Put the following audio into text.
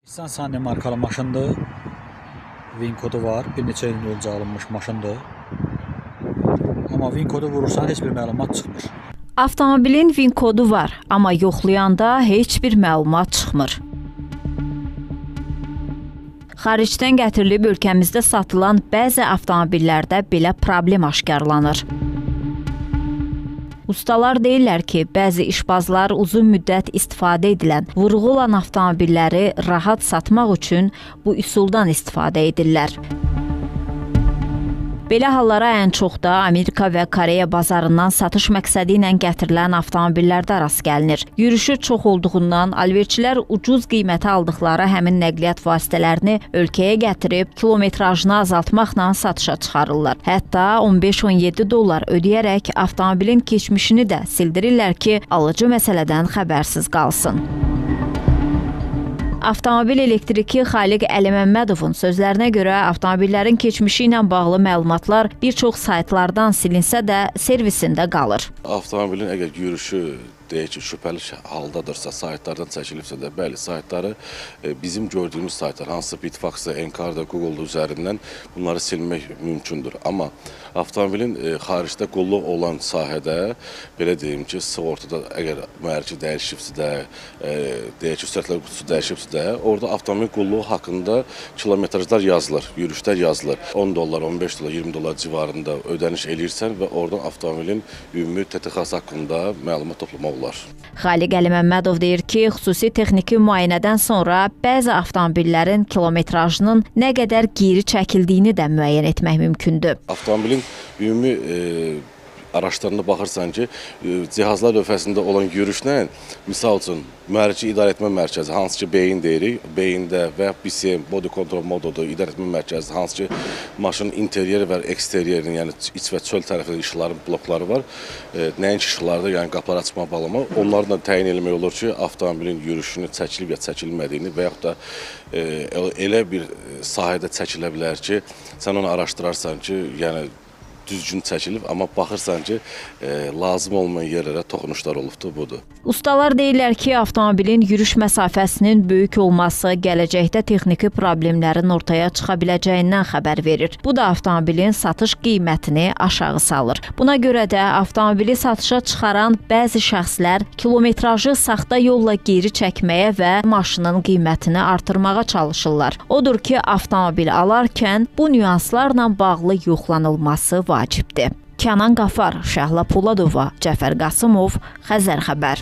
Nissan Sunny markalı maşındır. VIN kodu var. Bir neçə il öncə alınmış maşındır. Amma VIN kodu vurursan heç bir məlumat çıxmır. Avtomobilin VIN kodu var, amma yoxlayanda heç bir məlumat çıxmır. Xaricdən gətirilib ölkəmizdə satılan bəzi avtomobillərdə belə problem aşkarlanır. Ustalar deyirlər ki, bəzi işbazlar uzun müddət istifadə edilən, vurğu olan avtomobilləri rahat satmaq üçün bu üsuldan istifadə edirlər. Belə hallara ən çox da Amerika və Koreya bazarından satış məqsədi ilə gətirilən avtomobillərdə rast gəlinir. Yürüşü çox olduğundan alverçilər ucuz qiymətə aldıqları həmin nəqliyyat vasitələrini ölkəyə gətirib kilometrajını azaltmaqla satışa çıxarırlar. Hətta 15-17 dollar ödəyərək avtomobilin keçmişini də sildirirlər ki, alıcı məsələdən xəbərsiz qalsın. Avtomobil elektriki Xaliq Əliməmmədovun sözlərinə görə avtomobillərin keçmişi ilə bağlı məlumatlar bir çox saytlardan silinsə də servisində qalır. Avtomobilin əgər yürüşü deyək ki, şübhəli haldadırsa, saytlardan çəkilibsə də, bəli, saytları bizim gördüyümüz saytlar, hansı Bitfax-da, Encar-da, Google-da üzərindən bunları silmək mümkündür. Amma avtomobilin xaricdə qulluq olan sahədə, belə deyim ki, sığortada əgər mühərriki dəyişibsə də, deyək ki, sürətlər qutusu dəyişibsə də, orada avtomobil qulluğu haqqında kilometrajlar yazılır, yürüşlər yazılır. 10 dollar, 15 dollar, 20 dollar civarında ödəniş eləyirsən və oradan avtomobilin ümumi TTX haqqında məlumat toplamaq olar. Xaliq Əliməmmədov deyir ki, xüsusi texniki müayinədən sonra bəzi avtomobillərin kilometrajının nə qədər geri çəkildiyini də müəyyən etmək mümkündür. Avtomobilin ümumi araçlarına baxırsan ki, cihazlar lövhəsində olan yürüşlə, misal üçün, mühərriki idarəetmə mərkəzi, hansı ki, beyin deyirik, beyində və BCM, Body Control Modudur, idarəetmə mərkəzi, hansı ki, maşının interiyeri və eksteriyerinin, yəni iç və çöl tərəfində işıqların blokları var, nəinki işıqlarda, yəni qapıları açma, bağlama, onları da təyin eləmək olur ki, avtomobilin yürüşünü çəkilib ya çəkilmədiyini və yaxud da elə bir sahədə çəkilə bilər ki, sən onu araşdırarsan ki, yəni düzgün çəkilib, amma baxırsan ki, lazım olmayan yerlərə toxunuşlar olubdur, budur. Ustalar deyirlər ki, avtomobilin yürüş məsafəsinin böyük olması gələcəkdə texniki problemlərin ortaya çıxa biləcəyindən xəbər verir. Bu da avtomobilin satış qiymətini aşağı salır. Buna görə də avtomobili satışa çıxaran bəzi şəxslər kilometrajı saxta yolla geri çəkməyə və maşının qiymətini artırmağa çalışırlar. Odur ki, avtomobil alarkən bu nüanslarla bağlı yoxlanılması vacibdir. Kənan Qafar, Şəhla Poladova, Cəfər Qasımov, Xəzər Xəbər.